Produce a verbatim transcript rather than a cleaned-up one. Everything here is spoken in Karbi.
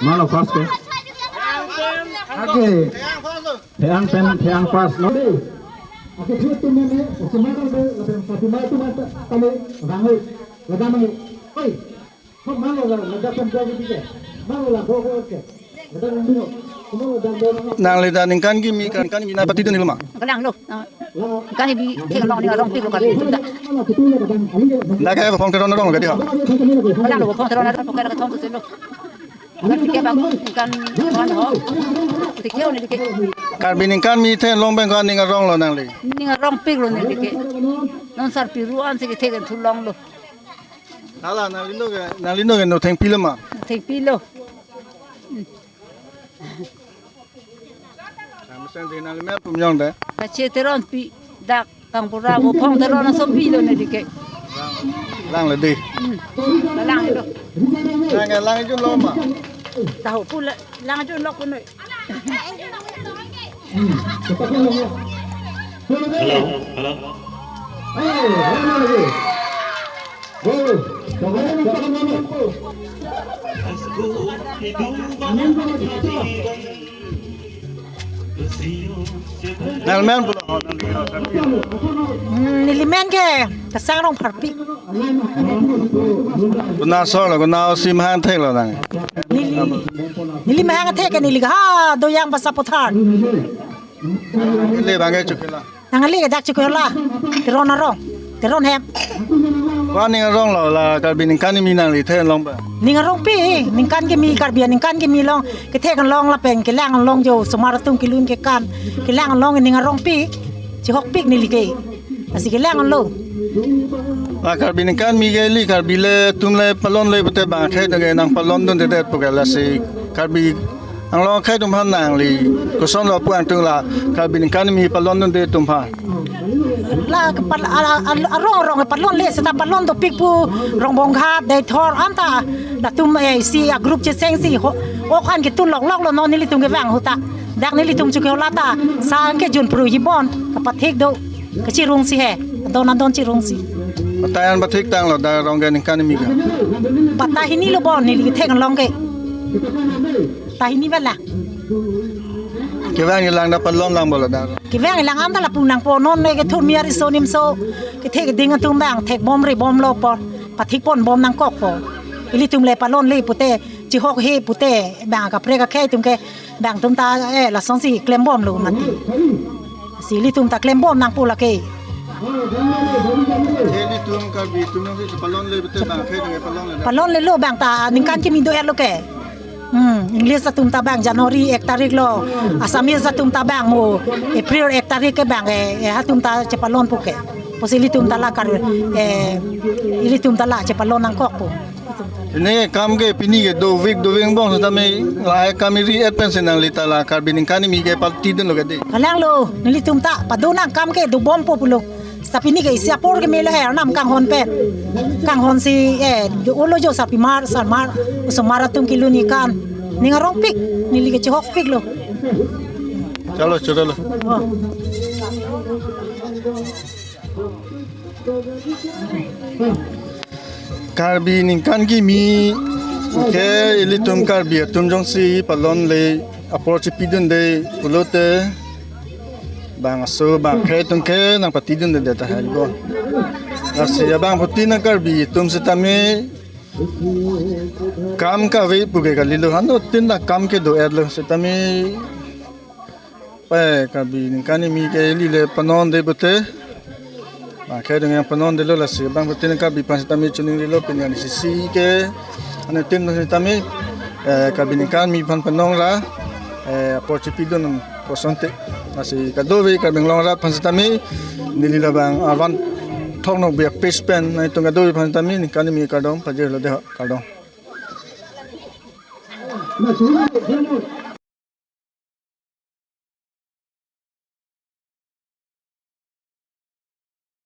Malo first ke. Ake. Theang pen, theang first, no? Ake, thir tum mene, oke, malo de, lapen Fatima tum mata, kami, rangai, lada mangai. Oi. Kok malo la, lada pen jago dike. Malo la, bo ko ke. Lada nang dino. Kumalo dan do. Nangli ta ningkan kimi, kan, kan kimi na pati dun hilma. Kalang lo. Ningkan kimi theklong ning arongpik lo kami. Dak ke Bopong Teron arong lo ke di ha. Kalang lo Bopong Teron arong, Bopong Teron arong. Kan tiket bang, kan, kan ho. Tiket ne tiket. Karbi ningkan kimi theklong pen ko-an ning arong lo nangli? Ning arongpik lo ne tiket. Non sarpi ru an si tiket thulong lo. Hala, nangli no ke, nangli no ke no thengpi lo ma? Thengpi lo. Nang mesen di nangli men pum jong de. Kache Teronpi dak Kangpura Bopong Teron asopi lo ne tiket. Lang le di. Hmm. Lang lo. Lang, lang jun lo ma? Tahu pula lang jun lo kunoi. Hello, hello. Nangli men pulo. Hmm, neli men ke Kasang Rongpharpi. Konat asor lo, konat asim hang thek lo nang? Neli, neli mahang thek ke neli ke ha Doyang Basa Pothar. Neli bang ke chukela. Nangli ke dak chukela. Teron arong. Teron hem. Ko-an ning arong lo la Karbi ningkan kimi nangli theklong ba? Ning arongpik, ningkan kimi Karbi ningkan kimi long, kethek long lapen kelang long jo osomar atum kelun kekan. Kelang long ning arongpik. Chihokpik neli ke. Lasi kelang lo. La Karbi ningkan kimi ke ili Karbi le atum le palon le pute bang akhei atum ke nang palon dunde det pu ke lasi Karbi Anglong akhei atum aphan nangli koson lo pu angtung la Karbi ningkan kimi palon dunde atum aphan? La ke pal-, a, a, a, arong arong ke palon le seta palon dopik pu Rongbong Ghat, Deithor anta latum, eh, isi a group cheseng si ho, ok an ketun lok lok lo non nelitum kevang ahut ta. Dak nelitum chuke hola ta sa kejun pru jibon kapathik do. Kachirung si he. Adon adon chirung si. Patta an pathik tang lo dak arong ke ningkan kimi ke? Patta hini lo bon neli kethek long ke. Patta hini bala. Kevang kelang dak palon lang bolo dak? Kevang kelang anta lapu nangpo non ne kethur mir iso nimso. Kethek keding atum bang thek bom re bom lo po. Pathik pon bom nangkok po. Ilitum le palon le pute chihok he pute bang kaprek akhei atum ke bang atum ta, eh, lasonsi klem bom lo mati. Si ilitum ta klem bom nangpo lake. Ilitum Karbi atum nangsi palon le pute bang akhei atum ke palon le. Palon le lo bang ta ningkan kimi do-et lo ke. Hmm, English atum ta bang January ek tarik lo, Assamese atum ta bang mo April ek tarik ke bang, eh, eh, atum ta chepalon pu ke. Pusi ilitum ta la Kar, eh, ilitum ta la chepalon nangkok pu. Pini kam ke pini ke dovik doving bom setame lahai kam ri-et pensi nangli ta la Karbi ningkan kimi ke pati dun lo ke di? Kalang lo, nelitum ta pado nang kam ke dobom po pulo. Sa pini ke isi apor ke melo he arnam kanghon pen. Kanghon si, eh, do-o lo jo sarpimar, sarmar, osomar atum kelun kekan. Ning arongpik, neli ke chihokpik lo. Chalo, chalo. Oh. Karbi ningkan kimi ke ilitum Karbi atum jongsi palon le apor chepi dunde pulote bang aso bang akhei atum ke nangpati dunde tahai bom. Lasi abangphutin nang Karbi atum setame kam kave pu ke kalilo, anuttin ta kam kedo-et lo setame. Pai Karbi ningkan kimi ke ili le panon de pute. Bang akhei atum ke panon de lo lasi abangphutin Karbi aphan setame chuning rilo pini an sisi ke. Anuttin setame, eh, Karbi ningkan kimi aphan panon ra, eh, apor chepi dun kosonte. Lasi kadokave Karbi Anglong arat aphan setame neli labang arvan thok nokbe a page pen nangtum kadokave aphan setame ningkan kimi kardom pajirlo de ho, kardom.